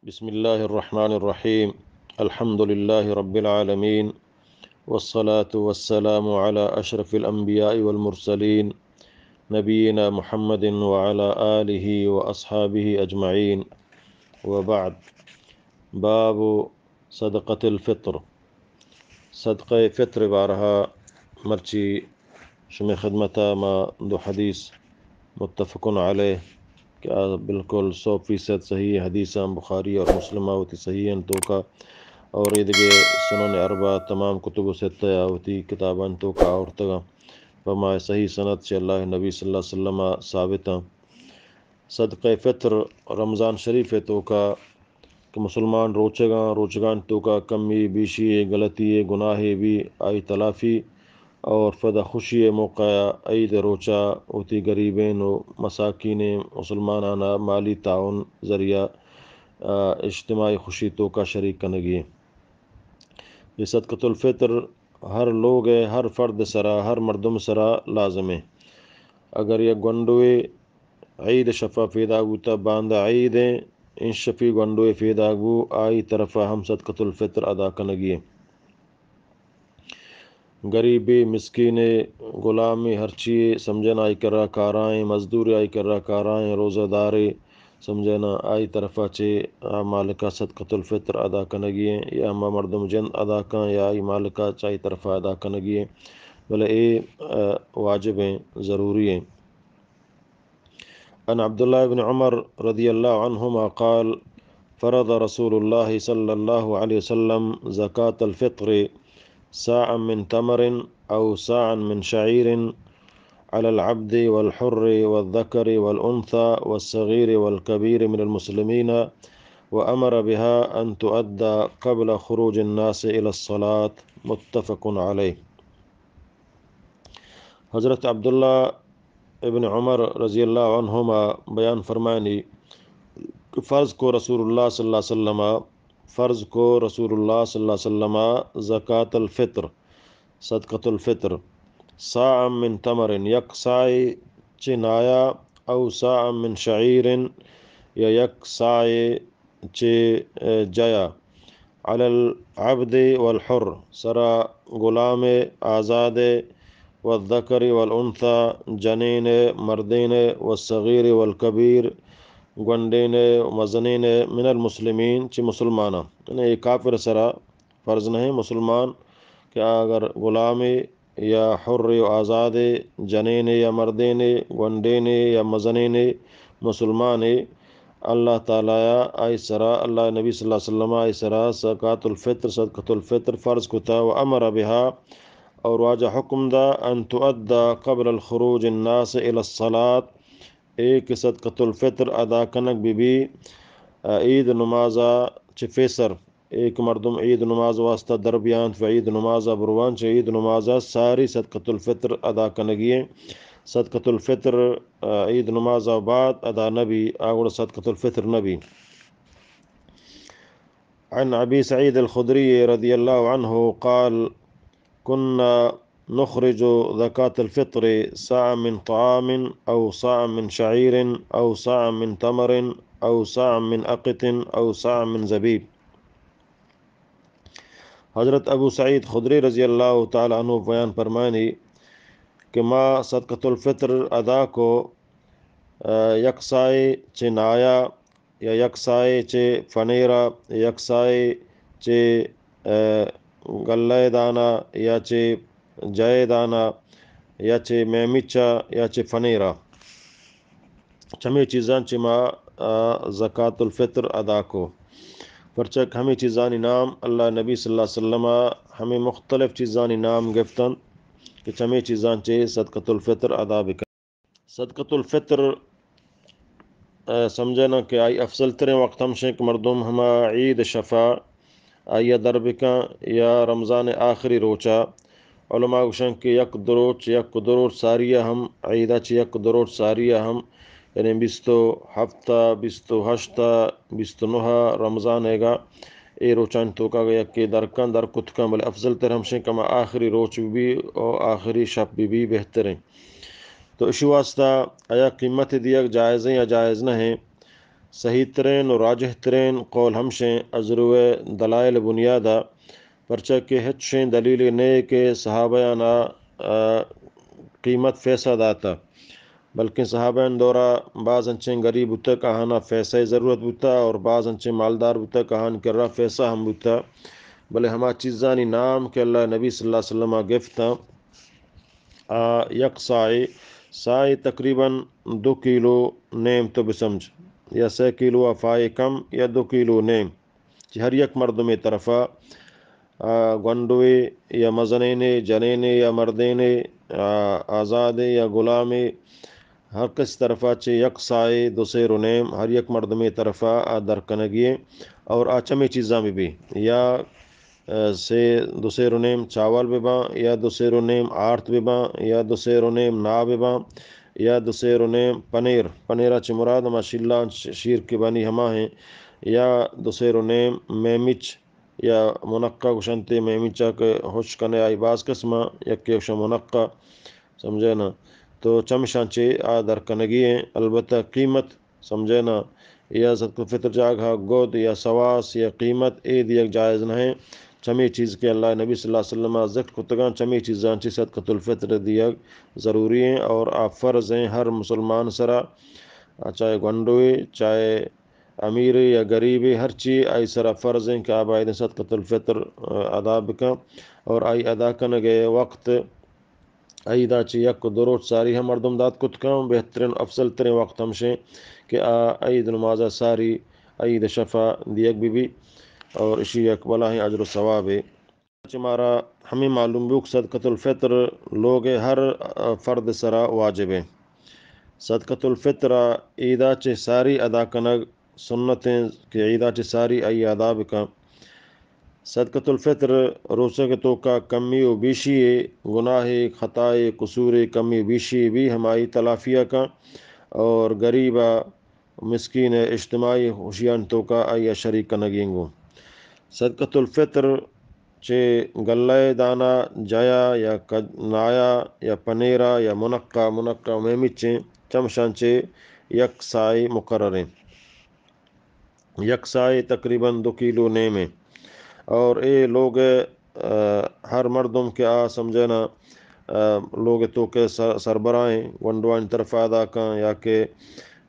بسم الله الرحمن الرحيم. الحمد لله رب العالمين، والصلاة والسلام على أشرف الأنبياء والمرسلين، نبينا محمد وعلى آله وأصحابه أجمعين، وبعد. باب صدقة الفطر. صدقہ فطر بارہ ءَ مرچی شمئے خدمت ءَ ما دو حدیث متفق علیہ کہ آ بالکل سو فیصد صحیح حدیث اَں، بخاری اور مسلم ءَ وتی صحیح اَں توکا، اور اے دگہ سنن اربعہ تمام کتب ستہ ءَ وتی کتاباں توکا آورتگ اَں، پہ ما صحیح سند چہ اللہ نبی صلی اللہ علیہ وسلم ءَ ثابت اَں۔ صدقہ فطر رمضان شریف ءِ توکا کہ مسلمان روچگاں، روچگاں توکا کمی بیشی، غلطی، گناہے بی، آئی تلافی اور پدا خوشی موقع ءَ عید روچا وتی غریبیں و مساکینیں مسلمانانا مالی تعاون ذریعہ، آ، اجتماعی خوشی توکا شریک کنگی۔ یہ صدقۃ الفطر ہر لوگ ءِ ہر فرد سرا، ہر مردم سرا لازم ایں۔ اگر یک گونڈوے عید شفا پیداک بوتا، باندا عید ایں، انشپی گونڈوے پیداک بو، آئی طرفا ہم صدقۃ الفطر ادا کنگی ایں۔ غریبے، مسکینے، غلامے، ہرچی سمجھنا آئی کرا کارائیں، مزدورے آئی کرا کارائیں، روزہ دارے، سمجھنا آئی طرفا چہ آ مالکا صدقۃ الفطر ادا کنگی ایں، یا ہما مردم جند ادا کن یا آئی مالکا چہ آئی طرفا ادا کنگی ایں، بلے اے، آ، واجب ایں، ضروری ایں۔ عن عبد الله بن عمر رضي الله عنهما قال: فرض رسول الله صلى الله عليه وسلم زكاة الفطر صاعا من تمر أو صاعا من شعير على العبد والحر والذكر والأنثى والصغير والكبير من المسلمين، وأمر بها أن تؤدى قبل خروج الناس إلى الصلاة. متفق عليه. حضرت عبداللہ ابن عمر رضی اللہ عنہما بیان فرمائنی کہ فرض کو رسول اللہ صلی اللہ علیہ وسلم، فرض کو رسول اللہ صلی اللہ علیہ وسلم زکوۃ الفطر، صدقۃ الفطر، صاعا من تمر، یک صاعے چہ نایا، او صاعا من شعیر، یا یک صاعے چہ، اے، جیا، علی العبد والحر، سرا غلام آزاد، والذکر والانثی، جنین مردین، والصغیر والکبیر، گونڈین مزنین، من المسلمین، چہ مسلماناں۔ یعنی اے کافر سرا فرض نہ ایں، مسلمان کہ اگر غلامے یا حرے و آزادے، جنینے یا مردینے، گونڈینے یا مزنینے، مسلمانے، اللہ تعالی ءَ آئی سرا، اللہ نبی صلی اللہ علیہ وسلم آئی سرا زکوۃ الفطر، صدقۃ الفطر فرض کتا، و امر بها، اور واجہ حکم دا، ان تؤدى قبل الخروج الناس الى الصلاۃ، اے کہ صدقۃ الفطر ادا کنگ بہ بی، آ، عید نمازا چہ پیسر۔ اے کہ مردم عید نماز واسطہ در بیانت و عید نمازا بروان، چہ عید نمازا ساری صدقۃ الفطر ادا کنگی ایں۔ صدقۃ الفطر، آ، عید نمازا بعد ادا نبی، آ گڑا صدقۃ الفطر نبی۔ عن ابی سعید الخدری رضی اللہ عنہ قال: كنا نخرج زكاة الفطر صاعا من طعام أو صاعا من شعير أو صاعا من تمر أو صاعا من أقط أو صاعا من زبيب. حضرت ابو سعید خدری رضی اللہ تعالی عنہ بیان فرمانی کہ ما صدقۃ الفطر ادا کو، آ، یک صاعے چہ نایا، یا یک صاعے چہ پنیرا، یک صاعے چہ، آ، گلہ دانا، یا چہ جئے دانا، یا چہ میمچا، یا چہ پنیرا۔ چمے چیزاں چہ ما، آ، زکوۃ الفطر ادا کو۔ پرچہ کہ ہمے چیزانی نام اللہ نبی صلی اللہ علیہ وسلم ءَ ہمے مختلف چیزانی نام گپتن کہ چمے چیزاں چہ صدقۃ الفطر ادا بکن۔ صدقۃ الفطر، آ، سمجھنا کہ آئی افضل تریں وقت ہمشیں کہ مردم ہما عید شفا آئی ءَ در بکن یا رمضان آخری روچا۔ علماء گوشن کہ یک دو روچ، یک دو روچ ساری ءَ ہم عیدا چہ یک دو روچ ساری ءَ ہم، یعنی بیست و ہفت ءَ، بیست و ہشت ءَ، بیست و نہ ءَ رمضان ئیگا اے روچانی توکا اگہ یکے در کن، در کت کن، بلے افضل تر ہمشیں کہ ہما آخری روچ بہ بی و آخری شپ بہ بی بہتریں۔ تو اشی واسطہ آیا قیمت دیگ جائز ایں یا جائز نہ ایں؟ صحیح ترین و راجح ترین قول ہمشیں از روئے دلائل بنیادا، پرچہ کہ ہچ شیں دلیلے نئے کہ صحابیانا، آ، قیمت فیصہ داتا، بلکن صحابیان دورا باز انچیں غریب بوتا کہ آہانا فیصہ ضرورت بوتا اور باز انچیں مالدار بوتا کہ آہان کرا فیصہ ہم بوتا، بلے ہما چیزانی نام کہ اللہ نبی صلی اللہ علیہ وسلم گفتاں، آ، یک سائے، سائے تقریباً دو کیلو نیم تو بسمجھ، یا سہ کیلو ءَ فائے کم یا دو کیلو نیم، چہ ہر یک مردمے طرفا، آ، گونڈوے یا مزنینے، جنینے یا مردینے، آ، آزادے یا غلامے، ہر کس طرفا چہ یک سائے دو سیر و نیم ہر یک مردمے طرفا آ در کنگی ایں اور آ چمے چیزاں بہ بی یا ءَ، سے، دو سیر و نیم چاول بہ باں، یا دو سیر و نیم آرت بہ باں، یا دو سیر و نیم نا بہ باں، یا دو سیر و نیم پنیر۔ پنیرا چہ مراد ہما شیلان ش-، شیر کہ بنی ہما ہیں، یا دو سیر و نیم میمچ یا منقہ گوشنتے، میمچا کہ ہشک کنے آئی باز قسماں، یکے گوشن منقہ، سمجھے نا؟ تو چمشاں چہ آ در کنگی ہیں۔ البتہ قیمت سمجھے نا؟ یا صدقۃ الفطر جاگہ گد یا سواس یا قیمت اے دیگ جائز نہ ہیں۔ چمی چیز کہ اللہ نبی صلی اللہ علیہ وسلم ذکر کتگاں، چمی چیزاں چی صدقۃ الفطر دیگ ضروری ہیں اور آ فرض ہیں ہر مسلمان سرا، چاہے گونڈوے، چاہے امیرے یا غریبے، ہر چی آئی سرا فرض ہیں کہ آ باید صدقۃ الفطر، آ، ادا بکن اور آئی ادا کنگے وقت عیدا چہ یک دو روچ ساری ہم مردم دات کت کن، بہترین افضل ترین وقت ہمشیں کہ آ عید نمازا ساری عید شفا دیگ بہ بی اور اشی یک بلاہیں اجر و ثوابے۔ چہ مارا ہمیں معلوم بوگ صدقۃ الفطر لوگ ہر فرد سرا واجب ہے۔ صدقۃ الفطر عیدا چہ ساری ادا کنگ سنت ہیں کہ عیدا چہ ساری آئی ادا بکن۔ صدقۃ الفطر روچگ توکا کمی و بیشی، گناہ، خطائے، قصور، کمی بیشی بھی ہمائی تلافیہ کن اور غریبا مسکین اجتماعی خوشیان توکا آئی شریک کنگی گوں۔ صدقۃ الفطر چہ گلہ دانا جایا یا کج-، نایا یا پنیرا یا منقہ، منقہ میمچیں چمشان چہ یک سائے مقرر ہیں۔ یک سائے تقریباً دو کیلو نیم ہیں۔ اور اے لوگ، آ، ہر مردم کہ آ سمجھے نا، آ، لوگ توکے سر-، سربراہیں گونڈوانی طرفا ادا کن یا کہ،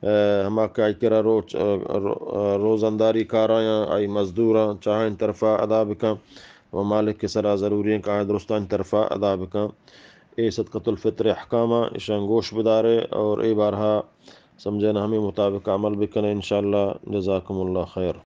آ، ہما کہ آئی کرا روچ-، آ، رو-، آ، روزنداری کارایاں، آئی مزدوراں، چاہاں طرفا ادا بکن و مالک کے سرا ضروری ہیں کہ آئی درستانی طرفا ادا بکن۔ اے صدقۃ الفطر احکاماں اشان گوش بدارے اور اے بارہا سمجھے نا ہمیں مطابق عمل بکنے انشاءاللہ۔ جزاکم اللہ خیر۔